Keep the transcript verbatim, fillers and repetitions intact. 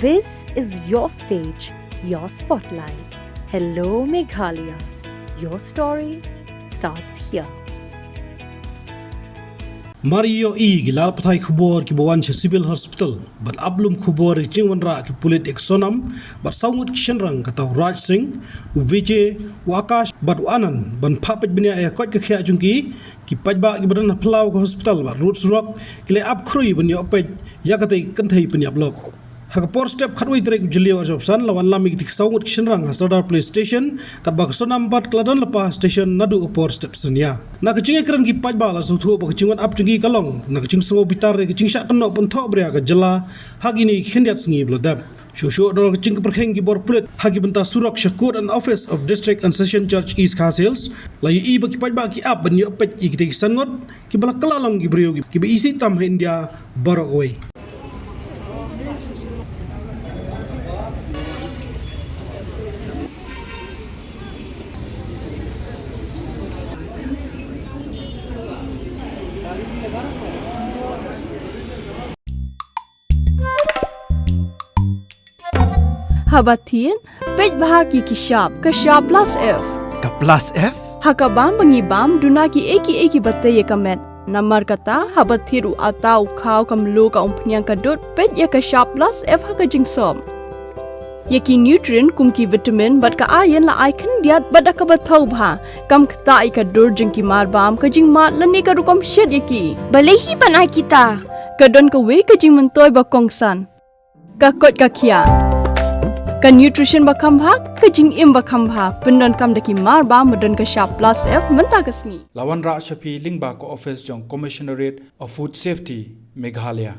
This is your stage, your spotlight. Hello, Meghalaya. Your story starts here. Mar ïohi ki lad pathai khubor kiba wan sha Civil Hospital ban ap lum khubor ïa ka jingwanrah ki pulit ïa ka Sonam bad saw ngut ki shynrang, kata u Raj Singh, u Vijay, u Akash bad u Anand ban phah peit bniah ïa ka koit ka khiah jong ki, ki paidbah kiba don ha phyllaw ka hospital bad rud surok ki la ap khrui ban ïoh peit ïa katei ka kynthei pynïap lok. Ha ka por step khatwei tarik u Jylliew arphew san la wanlam ïa kitei ki saw ngut ki shynrang ha Sardar Police Station, katba ka Sonam pat ka la don lypa ha station naduh ka por step synñia. Na ka jingïakren ki paidbah la sngewthuh ba ka jingwan ap jong ki ka long na ka jingsngew bitar ïa ka jingshah kynnoh pynthohbria ka jylla ha kine ki khyndiat sngi ba la dep. Shuh shuh na ka jingpyrkhing ki bor pulit ha ki bynta surok sha Court and Office of District and Session Judge East Khasi Hills, la ïohi ba ki paidbah ki ap ban ïoh peit ïa kitei ki san ngut kiba la kylla long ki briew kiba isih tam ha India baroh kawei. Haba thied, peit bha ïa ki shap, ka shap plus F. Ka plus F? Ha ka bam ba ngi bam, duna kiei kiei kiba tei ïa ka met. Namar kata, haba thied u atta, u khaw, ka mluh, ka umphniang, ka dud, peit ïa ka shap plus F ha ka jingsop. Ïa ki nutrient kum ki vitamin bad ka iron la ai khyndiat bad da kaba thaw bha. Kam ktah ïa ka dur jong ki mar bam, ka jingmad lane ka rukom shet ïa ki. Balei hi ban ai kita? Ka don kawei ka jingmyntoi ba kongsan. Ka koit ka khiah. Ka nutrition ba kham bha, ka jingim ba kham bha. Pyndonkam da ki mar bam ba don ka shap plus F mynta ka sngi. La wanrah sha phi lyngba ka office jong Commissionerate of Food Safety, Meghalaya.